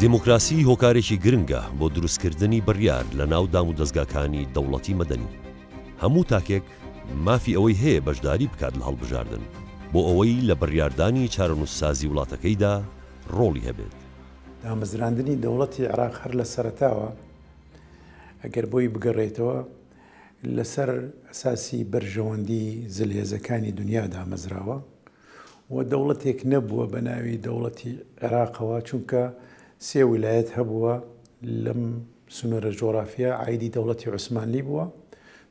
دیموکراسی هۆکارێکی گرنگە بۆ دروستکردنی بڕیار لە ناو دامودەزگاکانی دەوڵەتی مەدەنی. هەموو تاکێک مافی ئەوەی هەیە بەشداری بکات لە هەڵبژاردن، بۆ ئەوەی لە بڕیاردانی چارەنووسسازی وڵاتەکەیدا ڕۆڵی هەبێت. دامەزراندنی دەوڵەتی عێراق هەر لە سەرەتاوە ئەگەر بۆی بگەڕێیتەوە لەسەر ئەساسی بەرژەوەندی زلهێزەکانی دنیا دامەزراوە و دەوڵەتێک نەبووە بە ناوی دەوڵەتی عێراقەوە چونکە سێ ویلایەت هەبووە لەم سنوورە جۆرافیە عیدی دەوڵەتی عوسمانلی بووە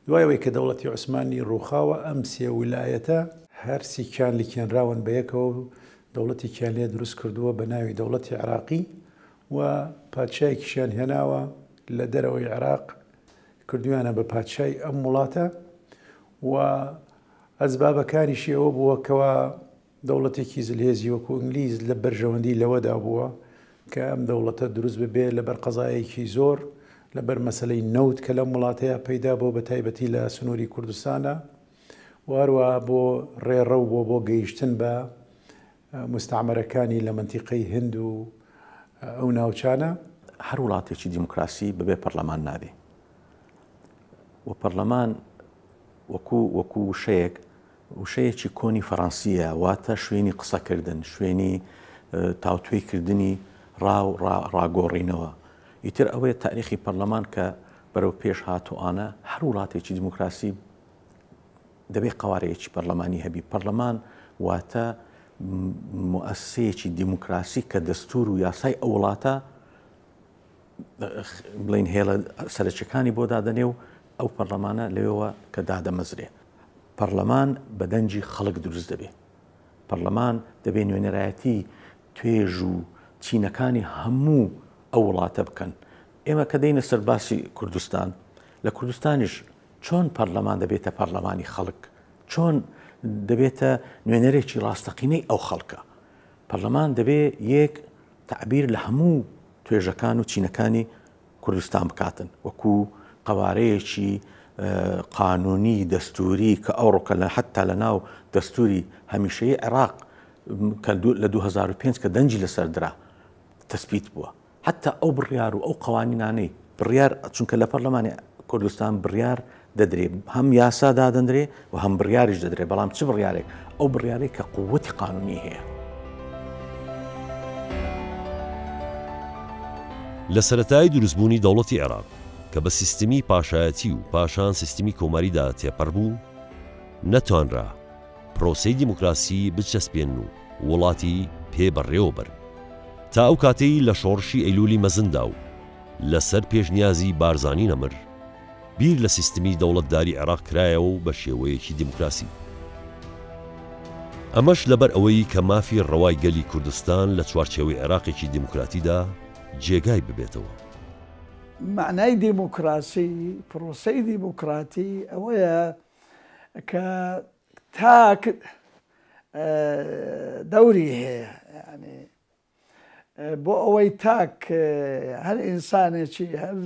دوای ئەوەی کە دەوڵەتی عوسمانی ڕووخاوە ئەم سێ ویلایەتە هەرسیکیان لکێنراون بەیەکەوە و دەوڵەتێکیان لێ دروست کردووە بە ناوی دەوڵەتی عێراقی و پادشایەکیشیان هێناوە لە دەرەوەی عێراق کردویانە بە پادشای ئەم وڵاتە و ئەسبابەکانیشی ئەوە بووە کەوا دەوڵەتێکی زلهێزی وەکو ئینگلیز لە بەرژەوەندی لەوەدا بووە کە ئەم دەوڵەتە دروست ببێ لەبەر قەزایەکی زۆر لەبەر مەسەلەی نەوت کە لەم وڵاتەیە پەیدا بۆ بە تایبەتی لە سنووری کوردستانە و هەروەها بۆ ڕێڕەو بۆ بۆ گەیشتن بە موستەعمەرەکانی لە مەنتیقەی هند و ئەو ناوچانە. هەر وڵاتێکی دیموکراسی بەبێ پەرلەمان نابێ و پەرلەمان وەکو وەکو وشەیەک وشەیەکی کۆنی فەڕەنسییە واتە شوێنی قسەکردن شوێنی تاوتوێی کردنی ڕا و ڕاگۆڕینەوە ئیتر ئەوەیە تاریخی پەرلەمان کە بەرەو پێش هاتووانە هەر وڵاتێکی دیموکراسی دەبێ قەوارەیەکی پەرلەمانی هەبی پەرلەمان واتە موئەسسەیەکی دیموکراسی کە دەستور و یاسای ئەو وڵاتە بڵین هێڵە سەرەکیەکانی بۆ دادەنێ و ئەو پەرلەمانە لەوێوە کە دادەمەزرێ پەرلەمان بە دەنگی خەڵک دروست دەبێ پەرلەمان دەبێ نوێنەرایەتی توێژ و چینەکانی هەموو ئەو وڵاتە بکەن ئێمە کە دێینە سەر باسی کوردستان لە کوردستانیش چۆن پەرلەمان دەبێتە پەرلەمانی خەڵک؟ چۆن دەبێتە نوێنەرێکی ڕاستەقینەی ئەو خەڵکە؟ پەرلەمان دەبێ یەک تەعبیر لە هەموو توێژەکان و چینەکانی کوردستان بکاتن وەکو قەوارەیەکی قانونی دەستوری کە ئەوڕۆکە لە حتا لە ناو دەستوری هەمیشەیی عێراق کە لە 2005 کە دەنگی لەسەر درا تەسبیت بووە حەتتا ئەو بڕیار و ئەو قەوانینانەی بڕیار چونکە لە پەرلەمانی کوردستان بڕیار دەدرێ هەم یاسا دادەندرێ و هەم بڕیاریش دەدرێ بەڵام چ بڕیارێک ئەو بڕیارێک کە قوتی قانونی هەیە. لە سەرەتای دروستبوونی دەوڵەتی عێراق کە بە سیستمی پاشایەتی و پاشان سیستمی کۆماریدا تێپەڕ بوو، نەتوانرا پرۆسەی دیموکراسی بچەسپێنن و وڵاتی پێ بەڕێوە بەرن. تا ئەو کاتەی لە شۆڕشی ئەیلولی مەزندا و لە سەر پێشنیازی بارزانی نەمر، بیر لە سیستمی دەوڵەتداری عێراق کرایەوە و بە شێوەیەکی دیموکراسی. ئەمەش لەبەر ئەوەی کە مافی ڕەوای گەلی کوردستان لە چوارچێوەی عێراقێکی دیموکراتیدا جێگای ببێتەوە. مەعنای دیموکراسی، پرۆسەی دیموکراتی ئەوەیە کە تاک دەوری هەیە یعنی بۆ ئەوەی تاک هەر ئینسانێکی هەر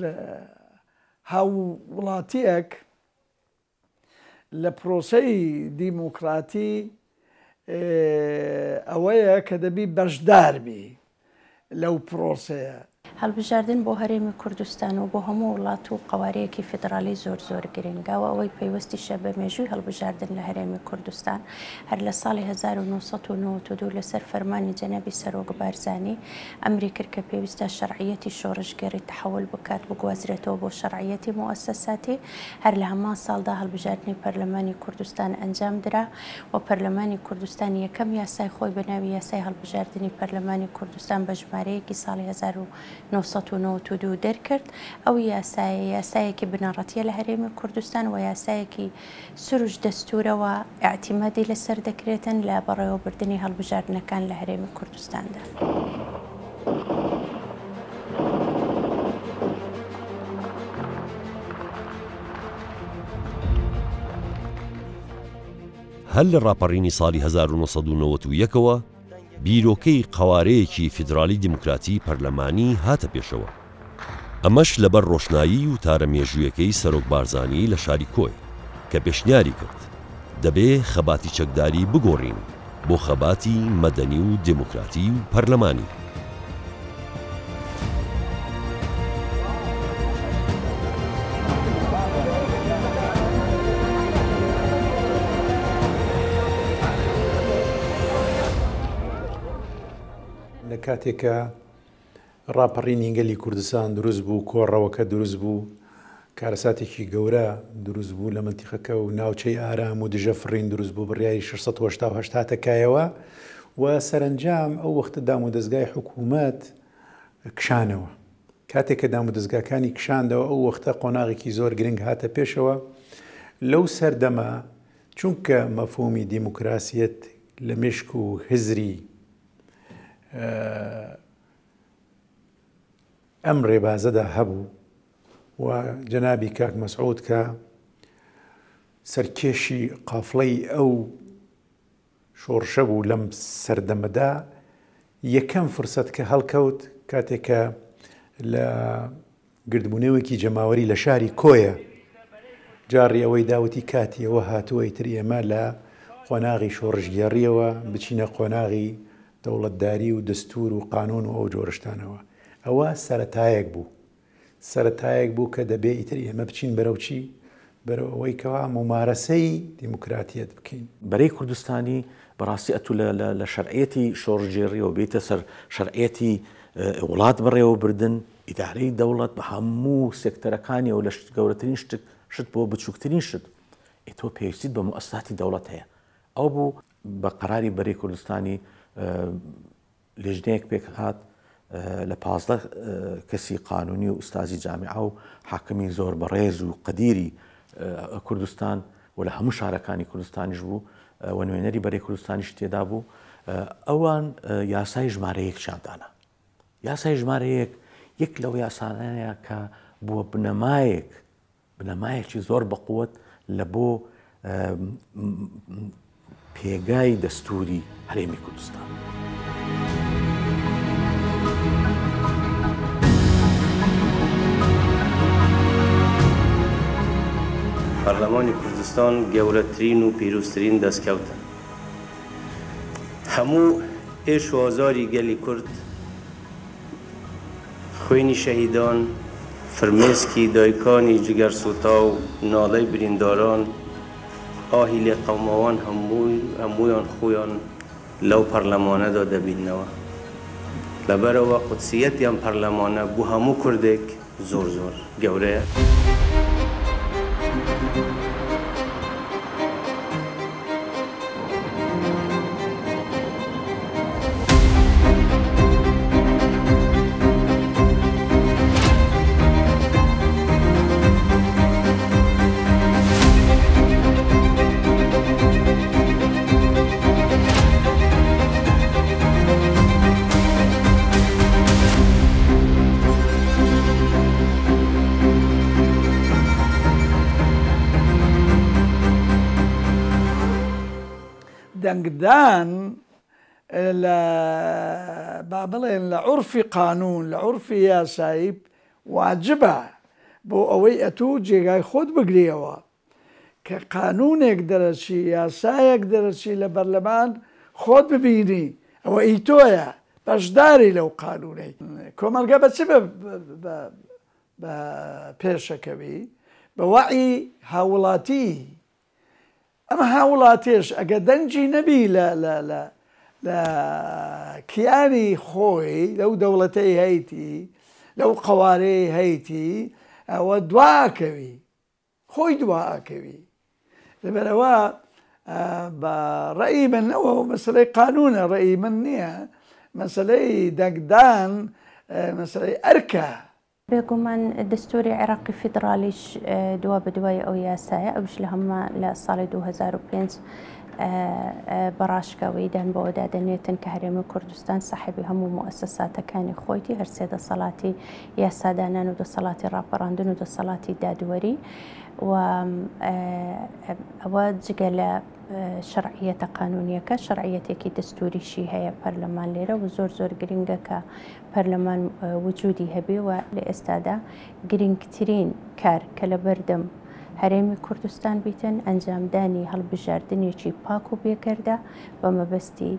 هاووڵاتیەک لە پرۆسەی دیموکراتی ئەوەیە کە دەبی بەشدار بی لەو پرۆسەیە. هەڵبژاردن بۆ هەرێمی کوردستان و بۆ هەموو وڵات و قەوارەیەکی فیدڕالی زۆر زۆر گرنگە و ئەوەی پەیوەستیشە بە مێژووی هەڵبژاردن لە هەرێمی کوردستان هەر لە ساڵی 1992 لەسەر فەرمانی جەنابی سەرۆک بارزانی ئەمری کرد کە پێویستە شەرعیەتی شۆڕشگێڕی تەحەول بکات بگوازرێتەوە بۆ شەرعیەتی موئەسەساتی هەر لە هەمان ساڵدا هەڵبژاردنی پەرلەمانی کوردستان ئەنجام درا و پەرلەمانی کوردستان یەکەم یاسای خۆی بە ناوی یاسای هەڵبژاردنی پەرلەمانی کوردستان بە ژمارەیەکی ساڵی 1992 دەرکرد. ئەو یاسایە یاسایەکی بنەڕەتیە لە هەرێمی کوردستان و یاسایەکی سروش دەستورە و ئیعتیمادی لەسەر دەکرێتن لە بەڕێوەبردنی هەڵبژاردنەکان لە هەرێمی کوردستاندا. هەر لە ڕاپەڕینی ساڵی 1991 ەوە بیرۆکەی قەوارەیەکی فیدراڵی دیموکراتی پەرلەمانی هاتە پێشەوە، ئەمەش لەبەر ڕۆشنایی وتارە مێژوویەکەی سەرۆک بارزانی لە شاری کۆیە کە پێشنیاری کرد دەبێ خەباتی چەکداری بگۆڕین بۆ خەباتی مەدەنی و دیموکراتی و پەرلەمانی. لە کاتێکا ڕاپەڕینی گەلی کوردستان دروست بوو، کۆڕەوەکە دروست بوو، کارەساتێکی گەورە دروست بوو لە مەنتیقەکە و ناوچەی ئارام و دژە فڕین دروست بوو، بڕیاری 688 هاتە کایەوە و سەرەنجام ئەو وەختە دامودەزگای حکوومەت کشانەوە. کاتێک کە دامودەزگاکانی کشاندەوە ئەو وەختە قۆناغێکی زۆر گرنگ هاتە پێشەوە لەو سەردەمە چونکە مەفهومی دیموکراسیەت لە مێشک و هزری ئەم ڕێبازەدا هەبوو و جەنابی کاک مەسعود کە سەرکێشی قافڵەی ئەو شۆڕشە بوو لەم سەردەمەدا یەکەم فرسەت کە هەڵکەوت کاتێک کە لە گردبوونەوەکی جەماوەری لە شاری کۆیە جاڕی ئەوەی دا وتی کاتی ئەوە هاتووە ئیتر ئێمە لە قۆناغی شۆڕشگێڕییەوە بچینە قۆناغی دەوڵەتداری و دەستوور و قانوون و ئەو جۆرە شتانەوە. ئەوە سەرەتایەک بوو. سەرەتایەک بوو کە دەبێ ئیتر ئێمە بچین بەرەو چی؟ بەرەو ئەوەی کەوا مومارەسەی دیموکراتیەت بکەین. بەرەی کوردستانی بەڕاستی ئەتوو لە لە شەرعیەتی شۆڕشگێڕیەوە بێیتە سەر شەرعیەتی وڵات بەڕێوەبردن، ئیدارەی دەوڵەت بە هەموو سێکتەرەکانیەوە لە گەورەترین شت شت بۆ بچووکترین شت ئێ تۆ پێویستیت بە موئەسساتی دەوڵەت هەیە. ئەو بوو بە قەراری بەرەی کوردستانی لیژنەیەک پێکهات لە 15 کەسی قانونی و ئوستازی جامیعە و حاکمی زۆر بەڕێز و قەدیری کوردستان و لە هەموو شارەکانی کوردستانیش بوو و نوێنەری بەرەی کوردستانیش تێدا بوو ئەوان یاسای ژمارە یەکیان دانا. یاسای ژمارە یەک یەک لەو یاسانەیە کە بووە بنەمایەک بنەمایەکی زۆر بەقوت لە بۆ پێگای دەستوری هەرێمی کوردستان. پەرلەمانی کوردستان گەورەترین و پیرۆزترین دەستکەوتە. هەموو ئێش و ئازاری گەلی کورد، خوێنی شەهیدان، فرمێسکی دایکانی جگەرسووتاو، ناڵەی برینداران، ئاهی لێقەوماوان هەموویان خۆیان لەو پەرلەمانەدا دەبیننەوە. لەبەرئەوە قودسییەتی ئەم پەرلەمانە بۆ هەموو کوردێک زۆر زۆر گەورەیە. دەنگدان لە با بڵێن لە عورفی قانوون لە عورفی یاسایی واجبە بۆ ئەوەی ئەتوو جێگای خۆت بگریەوە کە قانوونێک دەرەچی، یاسایەک دەرەچی لە بەرلەمان خۆت ببینی ئەوە ئی تۆیە، بەشداری لەو قانوونەی. کۆمەڵگە بە چ بە پێشەکەوی؟ بە وەعی هاووڵاتی. ئەم هاووڵاتیش ئەگەر دەنگی نەبی لە لە لە لە کیانی خۆی لەو دەوڵەتەی هەیتی، لەو قەوارەی هەیتی، ئەوە دواکەوی. خۆی دوا ئەکەوی لەبەرئەوە بە ڕەئی من ئەوە مەسەلەی قانونە ڕەئی من نییە مەسەلەی دەنگدان مەسەلەی ئەرکە. بێگومان دەستوری عێراقی فیدڕالیش دوا بەدوای ئەو یاسایە ئەویش لە هەمان لە ساڵی 2005 بە ڕاشکاوی دان بەوەدا دەنێتن کە هەرێمی کوردستان ساحێبی هەموو موئەسەساتەکانی خۆیتی هەرسێ دەسەڵاتی یاسادانان و دەسەڵاتی ڕاپەڕاندن و دەسەڵاتی دادوەری و ئەوە جگە لە شەرعیەتە قانونیەکە شەرعیەتێکی دەستوریشی هەیە پەرلەمان لێرە و زۆر زۆر گرنگە کە پەرلەمان وجودی هەبێ و لە ئێستادا گرنگترین کار کە لە بەردەم هەرێمی کوردستان بیتن ئەنجامدانی هەڵبژاردنێکی پاک و بێگەردە بە مەبەستی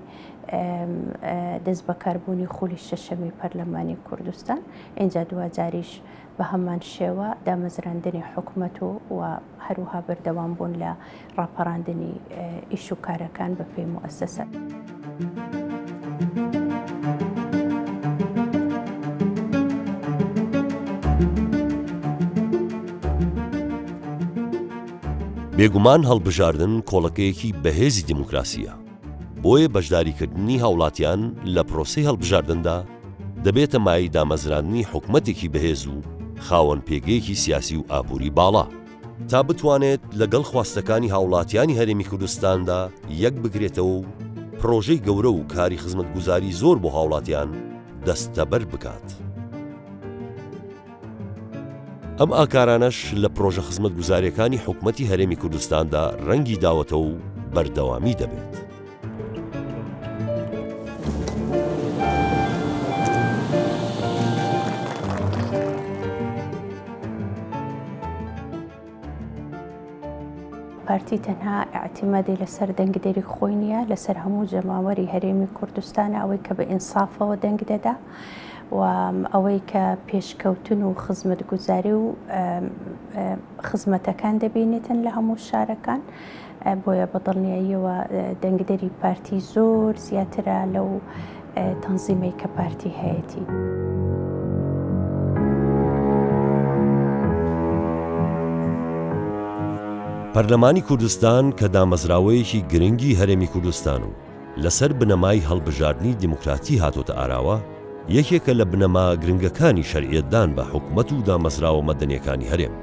دەستبەکاربوونی خولی شەشەمی پەرلەمانی کوردستان، ئینجا دواجاریش بە هەمان شێوە دامەزراندنی حکومەت و و هەروەها بەردەوام بوون لە ڕاپەڕاندنی ئیش و کارەکان بە پێی موئەسەسە. بێگومان هەڵبژاردن کۆڵەکەیەکی بەهێزی دیموکراسییە، بۆیە بەشداریکردنی هاوڵاتیان لە پرۆسەی هەڵبژاردندا دەبێتە مایەی دامەزراندنی حکومەتێکی بەهێز و خاوەن پێگەیەکی سیاسی و ئابووری باڵا، تا بتوانێت لەگەڵ خواستەکانی هاوڵاتیانی هەرێمی کوردستاندا یەک بگرێتەوە و پڕۆژەی گەورە و کاری خزمەتگوزاری زۆر بۆ هاوڵاتیان دەستەبەر بکات. ئەم ئاکارانەش لە پڕۆژە خزمەتگوزارییەکانی حکومەتی هەرێمی کوردستاندا ڕەنگی داوەتەوە و بەردەوامی دەبێت. پارتی تەنها ئیعتیمادی لەسەر دەنگدەری خۆی نییە، لەسەر هەموو جەماوەری هەرێمی کوردستانە، ئەوەی کە بە ئینسافەوە دەنگ دەدا و ئەوەی کە پێشکەوتن و خزمەتگوزاری و خزمەتەکان دەبینێتن لە هەموو شارەکان. بۆیە بە دڵنیاییەوە دەنگدەری پارتی زۆر زیاترە لەو تەنزیمەی کە پارتی هەیەتی. پەرلەمانی کوردستان کە دامەزراوەیەکی گرنگی هەرێمی کوردستان و لەسەر بنەمای هەڵبژاردنی دیموکراتی هاتۆتە ئاراوە، یەکێکە لە بنەما گرنگەکانی شەرعیەتدان بە حکومەت و دامەزراوە مەدەنیەکانی هەرێم.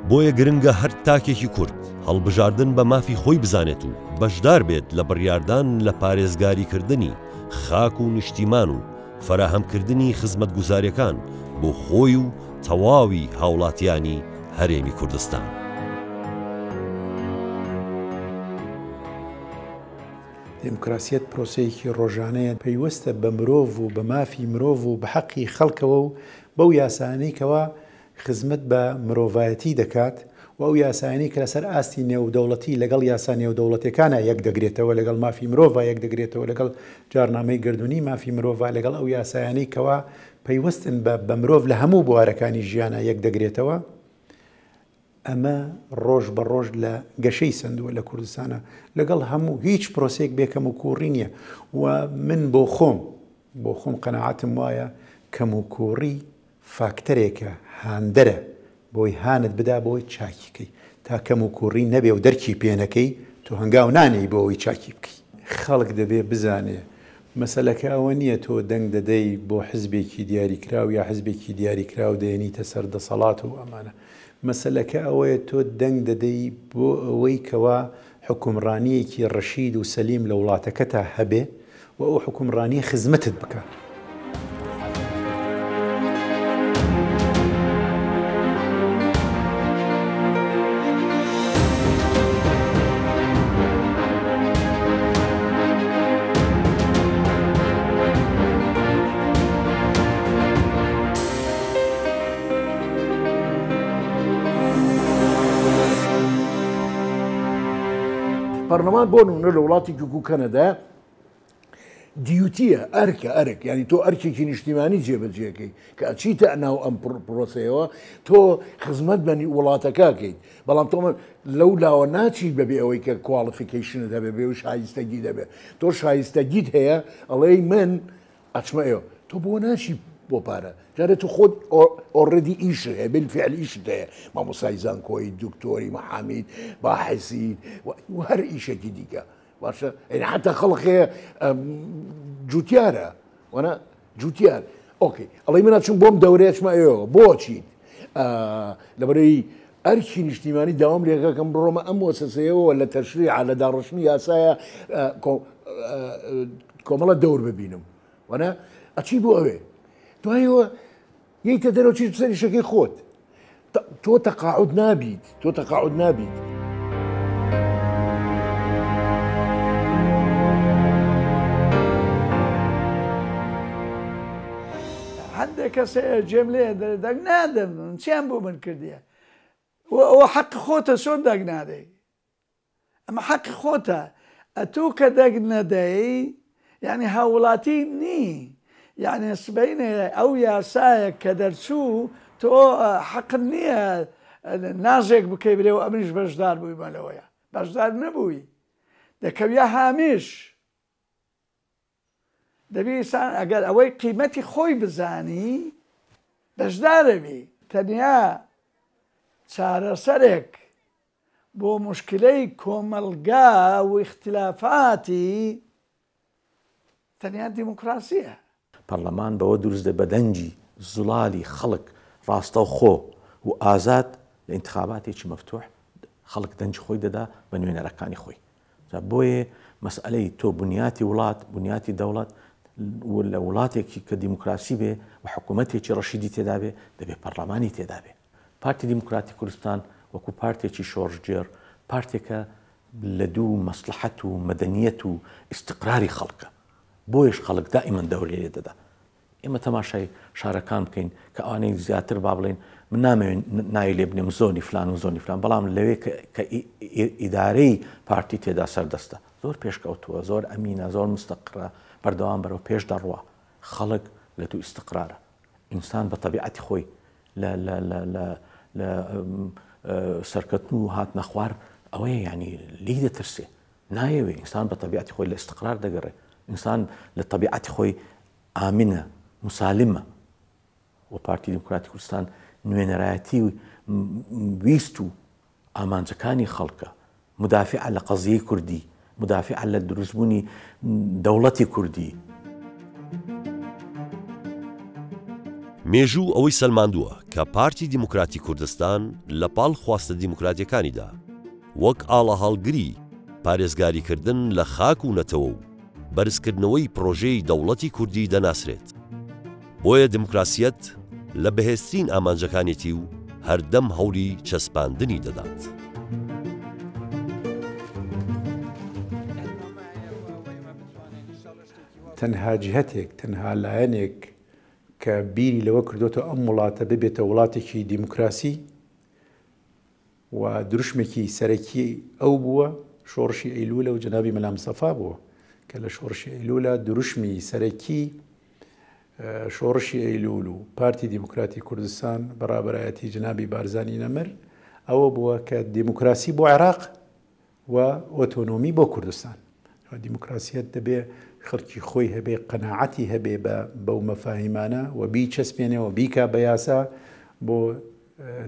بۆیە گرنگە هەر تاکێکی کورد هەڵبژاردن بە مافی خۆی بزانێت و بەشدار بێت لە بڕیاردان لە پارێزگاریکردنی خاک و نیشتیمان و فەراهەمکردنی خزمەتگوزاریەکان بۆ خۆی و تەواوی هاوڵاتیانی هەرێمی کوردستان. دیموکراسیەت پرۆسەیەکی ڕۆژانەیە، پەیوەستە بە مرۆڤ و بە مافی مرۆڤ و بە حەقی خەڵکەوە و بەو یاسایانەی کەوا خزمەت بە مرۆڤایەتی دەکات و ئەو یاسایانەی کە لەسەر ئاستی نێودەوڵەتی لەگەڵ یاسا نێودەوڵەتیەکانا یەک دەگرێتەوە، لەگەڵ مافی مرۆڤا یەک دەگرێتەوە، لەگەڵ جارنامەی گەردوونی مافی مرۆڤا، لەگەڵ ئەو یاسایانەی کەوا پەیوەستن بە بە مرۆڤ لە هەموو بوارەکانی ژیانا یەک دەگرێتەوە. ئەمە ڕۆژ بە ڕۆژ لە گەشەی سەندووە لە کوردستانا لەگەڵ هەموو هیچ پرۆسەیەک بێ کەموکووڕی نییە و من بۆ خۆم بۆ خۆم قەناعەتم وایە کەموکووڕی فاکتەرێکە هاندەرە بۆی هانت بدا بۆی چاکی کەی تا کەموکووڕی نەبێ و دەرکی پێ نەکەی تۆ هەنگاو نانێی بۆ ئەوەی چاکی بکەی. خەڵک دەبێ بزانێ مەسەلەکە ئەوە نییە تۆ دەنگ دەدەی بۆ حزبێکی دیاریکراو یا حزبێکی دیاریکراو دەیەنیتە سەر دەسەڵات و ئەمانە. مەسەلەکە ئەوەیە تۆ دەنگ دەدەی بۆ ئەوەی کەوا حوکمڕانییەکی ڕەشید و سەلیم لە وڵاتەکەتا هەبێ و ئەو حوکمڕانییە خزمەتت بکا. پەرلەمان بۆ نمونە لە وڵاتێکی وەکو کەنەدا دیوتیە ئەرکە ئەرک ینی تۆ ئەرکێکی نیشتیمانی جێبەجێەکەی کە ئەچیتە ناو ئەم پرۆسەیەوە تۆ خزمەت بەنی وڵاتەکەکەیت بەڵام تۆ لەو لاوە ناچیت بەبێ ئەوەی کە qualification ت هەبێ بێ و شایستەگی دەبێت تۆ شایستەگیت هەیە ئەڵێی من ئەچمە ئێوە تۆ بۆ ناچی بۆ پارە جارێ تو خۆت already ئیش هەیە بالفعل ئیشت هەیە مامۆسای زانکۆی دکتۆری محامیت باحسی و هەر ئیشێکی دیکە باشە یعنی حتا خەڵک هەیە جوتیارە وەنە جوتیار okay ئەڵێ من ئەچم بۆم دەورەیە ئەچمە ئێوە بۆ چیت لەبەرەی ئەرکی نیشتیمانی داوام لێکەکەم بڕۆمە ئەم مۆسەسەیەوە لە تەشریع لە داڕشتنی یاسایە کۆمەڵە دەور ببینم وەنە ئەچی بۆ ئەوێ دوایەوە یەیتە دەرەوە چیت بسەر ئیشەکەی خۆت تۆ تەقاعد نابیت تۆ تەقاعد نابیت. هەندێک کەس هەیە گوێم لێیە دەرێ دەنگ نادەم چیان بۆ من کردیە ئەوە حەقی خۆتە چۆن دەنگ نادەی ئەمە حەقی خۆتە ئەتوو کە دەنگ نەدەی یعنی هاووڵاتی نی یعنی سبەینێ ئەو یاسایە کە دەرچوو تۆ حەقت نییە نازێک بکەی برێ و ئەمنیش بەشدار بوویمە لەوەیە بەشدار نەبووی دەکەویە هامیش دەبی ئینسان ئەگەر ئەوەی قیمەتی خۆی بزانی بەشدارەبی تەنیا چارەسەرێک. بۆ موشکلەی کۆمەڵگا و ئیختلافاتی تەنیا دیموکراسیە. پەرلەمان بەوە دروست دەبێت بە دەنگی زوڵالی خەڵک ڕاستەوخۆ و ئازاد لە ئینتخاباتێکی مەفتوح خەڵک دەنگی خۆی دەدا بە نوێنەرەکانی خۆی. جا بۆیە مەسئەلەی تۆ بنیاتی وڵات، بنیاتی دەوڵەت و لە وڵاتێکی کە دیموکراسی بێ و حکوومەتێکی ڕەشیدی تێدا بێ، دەبێ پەرلەمانی تێدا بێ. پارتی دیموکراتی کوردستان وەکوو پارتێکی شۆڕشگێڕ، پارتێکە لە دوو مەسڵەحەت و مەدەنییەت و ئیستیقراری خەڵکە. بۆیەش خەڵک دائیمەن دەوری لێ دەدا. ئێمە تەماشای شارەکان بکەین کە ئەوانەی زیاتر با بڵێین من نامەوێت ناوی لێ بنێم زۆنی فلان و زۆنی فلان بەڵام لەوێ کە ئیدارەی پارتی تێدا سەردەستە زۆر پێشکەوتووە زۆر ئەمینە زۆر مستەقرە بەردەوام بەرەو پێش دەڕوا خەڵک لە دوو ئیستقرارە ئینسان بە تەبیعەتی خۆی لە لە لە لە لە سەرکەوتن و هاتنە خوار ئەوەیە یعنی لێی دەترسێ نایەوێ ئینسان بە تەبیعەتی خۆی لە ئیستقرار دەگەڕێ ئینسان لە تەبیعەتی خۆی ئامنە مسالمە و پارتی دیموکراتی کوردستان نوێنەرایەتی ویست و ئامانجەکانی خەڵکە مدافعە لە قەزیەی کوردی مدافعە لە دروستبوونی دەوڵەتی کوردی. مێژوو ئەوەی سەلماندووە کە پارتی دیموکراتی کوردستان لە پاڵ خواستە دیموکراتیەکانیدا وەک ئاڵاهەڵگری پارێزگاریکردن لە خاک و نەتەوە و بەرزکردنەوەی پڕۆژەی دەوڵەتی کوردی دەناسرێت. بۆیە دیموکراسیەت لە بەهێزترین ئامانجەکانێتی و هەردەم هەوڵی چەسپاندنی دەدات. تەنها جیهەتێک، تەنها لایەنێک کە بیری لەوە کردۆتەوە ئەم وڵاتە ببێتە وڵاتێکی دیموکراسی و دروشمێکی سەرەکی ئەو بووە شۆڕشی ئەیلولە و جەنابی مەلا مستەفا بووە کە لە شۆڕشی ئەیلولە دروشمی سەرەکی شۆڕشی ئەیلول و پارتی دیموکراتی کوردستان بە ڕابەرایەتی جەنابی بارزانی نەمر ئەوە بووە کە دیموکراسی بۆ عێراق و ئۆتۆنۆمی بۆ کوردستان. دیموکراسیەت دەبێ خەڵکی خۆی هەبێ، قەناعەتی هەبێ بە بەو مەفاهیمانە و بیچەسپێنێ و بیکا بە یاسا بۆ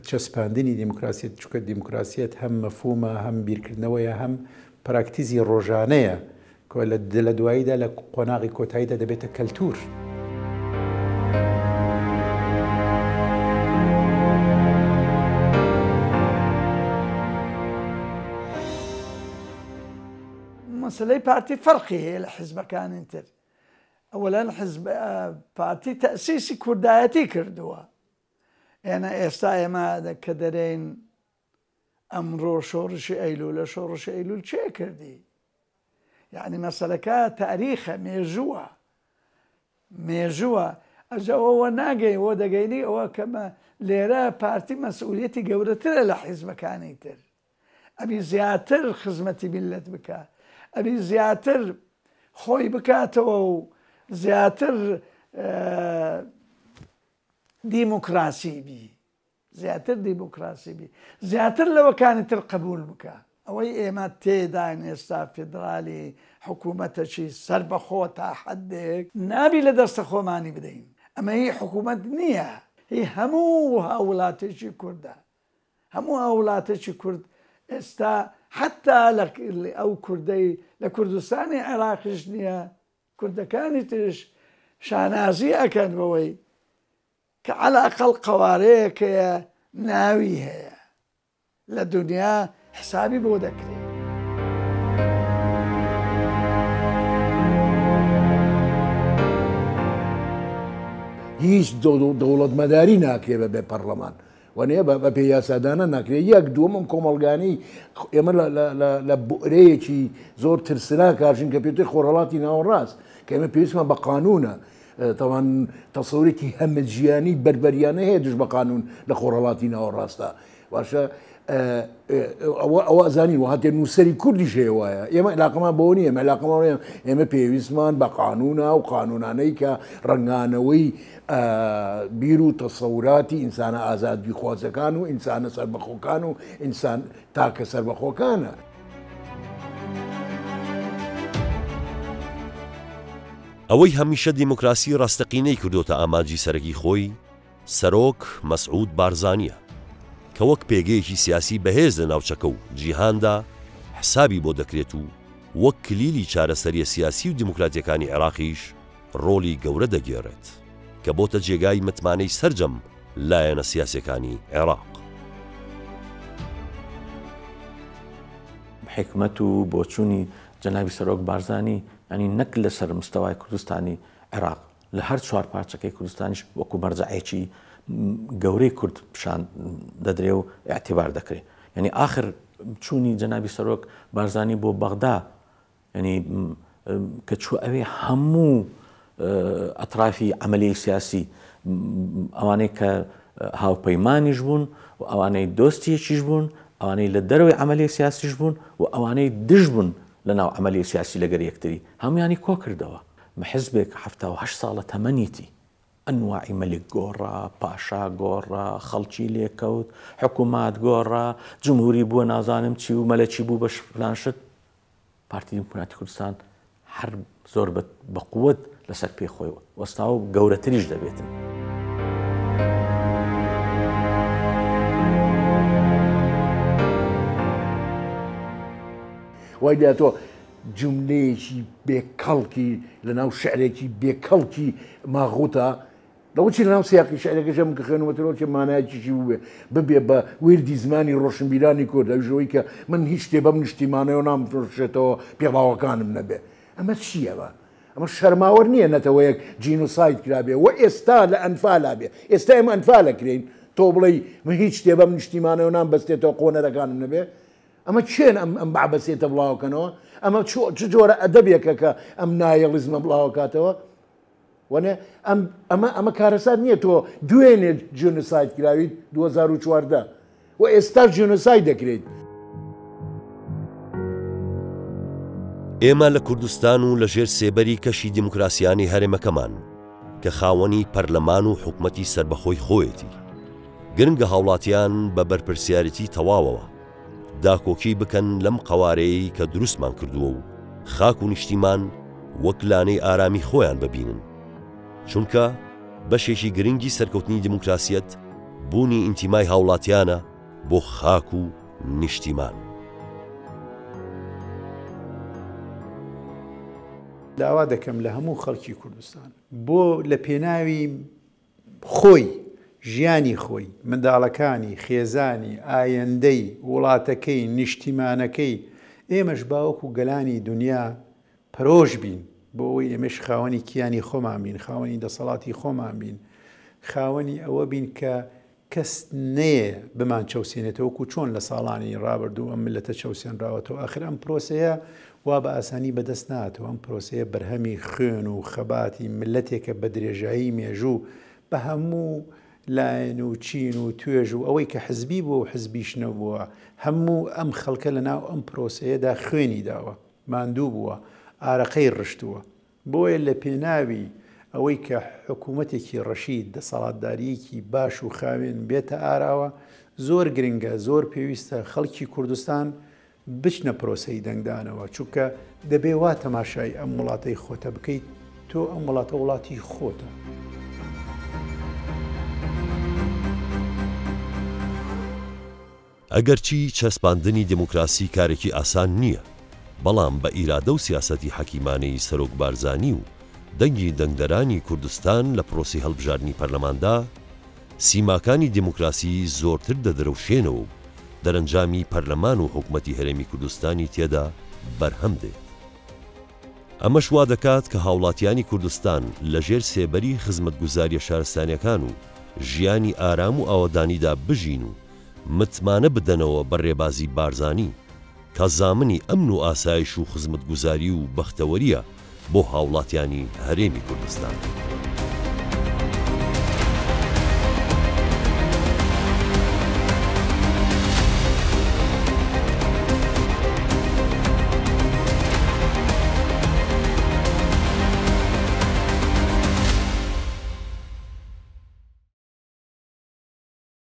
چەسپاندنی دیموکراسیەت، چونکە دیموکراسیەت هەم مەفهومە، هەم بیرکردنەوەیە، هەم پراکتیزی ڕۆژانەیە کە لە دواییدا لە قۆناغی کۆتاییدا دەبێتە کەلتوور. مەسەلەی پارتی فەرقی هەیە لە حزبەکانی تر ئەوەلەن حزب پارتی تەسیسی کوردایەتی کردووە ئێنە ئێستا ئێمە کە دەرێین ئەمڕۆ شۆڕشی ئەیلولە شۆڕشی ئەیلول چێ کردی یعنی مەسەلەکە تاریخە مێژووە مێژووە ئەجا ئەوە ناگەی وە دەگەینی ئەوە کەمە لێرە پارتی مەسئولیەتی گەورەترە لە حیزبەکانی تر ئەبی زیاتر خزمەتی میللەت بکا ئەبی زیاتر خۆی بکاتەوە و زیاتر دیموکراسی بی زیاتر دیموکراسی بی زیاتر لەوەکانی تر قبول بکە ئەوەی ئێمە تێداین ئێستا فیدرالی حکوومەتەکی سەربەخۆ تا حدێک نابی لە دەستە خۆمانی بدەین ئەمە هی حکوومەت نییە هی هەموو هاوڵاتێکی کوردە هەموو هاوڵاتێکی کورد ئێستا حتا لە ئەو کوردەی لە کوردستانی عێراقیش نییە کوردەکانی تریش شانازی ئەکەن بەوەی کە عەلەئەقەڵ قەوارەیەک هەیە ناوی هەیە لە دونیا حسابی بۆ دەکرێ. هیچ دەوڵەتمەداری ناکرێ بە بێ پەڕلەمان وەنیە بە پێی یاسادانان ناکرێ یەک دووەم ئەم کۆمەڵگانەی ئێمە لە بئرەیەکی زۆر ترسناکاژین کە پێتەی خۆرهەڵاتی ناوەڕاست کە ئێمە پێویستمان بە قانونە تەوان تەسەورێکی هەمەجیانی بەربەریانە هەیە دژ بە قانون لە خۆرهەڵاتی ناوەڕاستە باشە ئەوە ئەوە ئەزانین و هەتێ نووسەری کوردیش هەیە وایە ئێمە علاقەمان بۆ نییە ئێمە علاقەمان وایە ئێمە پێویستمان بە قانونە و قانونانەی کە ڕەنگانەوەی بیر و تەسەوراتی ئینسانە ئازادیخوازەکان و ئینسانە سەربەخۆکان و ئینسان تاکە سەربەخۆکانە. ئەوەی هەمیشە دیموکراسی ڕاستەقینەی کردۆتە ئامانجی سەرەکی خۆی، سەرۆک مەسعود بارزانییە. کە وەک پێگەیەکی سیاسی بەهێز لە ناوچەکە و جیهاندا حسابی بۆ دەکرێت و وەک کلیلی چارەسەریە سیاسی و دیموکراتیەکانی عێراقیش ڕۆڵی گەورە دەگێڕێت کە بۆتە جێگای متمانەی سەرجەم لایەنە سیاسیەکانی عێراق. حیکمەت و بۆچوونی جەنابی سەرۆک بارزانی یانی نەک لەسەر مستەوای کوردستانی عێراق لە هەر چوار پارچەکەی کوردستانیش وەکو مەرجەعێکی گەورەی کورد پیشان دەدرێ و ئیعتیبار دەکرێ یعنی ئاخر چوونی جەنابی سەرۆک بارزانی بۆ بەغدا یعنی کە چوو ئەوێ هەموو ئەترافی عملی سیاسی ئەوانەی کە هاوپەیمانیش بوون و ئەوانەی دۆستیەکیش بوون ئەوانەی لە دەرەوەی عملی سیاسیش بوون و ئەوانەی دژ بوون لە ناو عملی سیاسی لەگەر یەکتری هەمویانی کۆ کردەوە حزبێک 78 ساڵە تەمەنیتی ئەنواعی مەلیک گۆڕا، پاشا گۆڕا، خەڵکی لێ کەوت، حکوومات گۆڕا، جمهوری بووە نازانم چی و مەلەکی بوو بە فلان شت. پارتی دیموکراتی کوردستان هەر زۆر بە قووەت لەسەر پێی خۆی وەستاوە و گەورەتریش دەبێتن. وای لێهاتووە جوملەیەکی بێ کەڵکی لەناو شعرێکی بێ کەڵکی ماغوتە لەوە چی لەناو سیاقی شعرەکەش من کە خوێنمەتەوە چه مانایەکیشی بووبێ ببێ بە ویردی زمانی ڕۆشنبیرانی کورد ئەویش ئەوەی کە من هیچ شتێ بەم نیشتیمانەوە نامفرۆشێتەوە پێڵاوەکانم نەبێ ئەمە چییە بە ئەمە شەرماوەر نییە نەتەوەیەک جینۆساید کرابێ و ئێستا لە ئەنفالا بێ ئێستا ئێمە ئەنفالەکرێین تۆ بڵێی من هیچ شتێ بەم نیشتیمانەوە نامبەستێتەوە قۆنەرەکانم نەبێ ئەمە کێن ئەم ئەم عەبەسیەتە بڵاوەکەنەوە؟ ئەمە چ جۆرە ئەدەبێکە کە ئەم نایڵیزمە بڵاوەکاتەوە؟ وەنێ ئەم ئەمە ئەمە کارەسات نییە تۆ دوێنێ جینۆساید کراویت 2014 و ئێستا جینۆساید دەکرێیت. ئێمە لە کوردستان و لە ژێر سێبەری کەشی دیموکراسیانەی هەرێمەکەمان کە خاوەنی پەرلەمان و حکومەتی سەربەخۆی خۆیەتی گرنگە هاوڵاتیان بە بەرپرسیارێتی تەواوەوە داکۆکی بکەن لەم قەوارەیەی کە دروستمان کردووە و خاک و نیشتیمان وەک لانەی ئارامی خۆیان ببینن. چونکە بەشێکی گرنگی سەرکەوتنی دیموکراسیەت بوونی ئینتیمای هاوڵاتیانە بۆ خاک و نیشتیمان. داوا دەکەم لە هەموو خەڵکی کوردستان بۆ لە پێناوی خۆی، ژیانی خۆی، منداڵەکانی، خێزانی، ئایندەی، وڵاتەکەی، نیشتیمانەکەی، ئێمەش با وەکو گەلانی دونیا پەرۆش بین بۆ ئەوەی ئێمەش خاوەنی کیانی خۆمان بین، خاوەنی دەسەڵاتی خۆمان بین، خاوەنی ئەوە بین کە کەس نەیە بمانچەوسێنێتەوە وەکو چۆن لە ساڵانی ڕابردوو ئەم میللەتە چەوسێنراوەتەوە، ئاخر ئەم پرۆسەیە وا بە ئاسانی بەدەست نەهاتەوە، ئەم پرۆسەیە بەرهەمی خوێن و خەباتی میللەتێکە بە درێژایی مێژوو بە هەموو لایەن و چین و توێژ و ئەوەی کە حزبی بووە و حزبیش نەبووە، هەموو ئەم خەڵکە لەناو ئەم پرۆسەیەدا خوێنی داوە، ماندوو بووە، ئارەقەی ڕشتووە. بۆیە لە پێناوی ئەوەی کە حکوومەتێکی ڕەشید، دەسەڵاتدارییەکی باش و خاوێن بێتە ئاراوە، زۆر گرنگە، زۆر پێویستە خەڵکی کوردستان بچنە پرۆسەی دەنگدانەوە، چونکە دەبێ وا تەماشای ئەم وڵاتەی خۆتە بکەیت، تۆ ئەم وڵاتە وڵاتی خۆتە. ئەگەرچی چەسپاندنی دیموکراسی کارێکی ئاسان نییە، بەڵام بە ئیرادە و سیاسەتی حەکیمانەی سەرۆک بارزانی و دەنگی دەنگدەرانی کوردستان لە پرۆسەی هەڵبژاردنی پەرلەماندا، سیماکانی دیموکراسی زۆرتر دەدرەوشێنەوە و دەرەنجامی پەرلەمان و حکومەتی هەرێمی کوردستانی تێدا بەرهەم دێت. ئەمەش وا دەکات کە هاوڵاتیانی کوردستان لە ژێر سێبەری خزمەتگوزاریە شارستانیەکان و ژیانی ئارام و ئاوەدانیدا بژین و متمانە بدەنەوە بە رێبازی بارزانی کە زامنی ئەمن و ئاسایش و خزمەتگوزاری و بەختەوەریە بۆ هاوڵاتیانی هەرێمی کوردستان.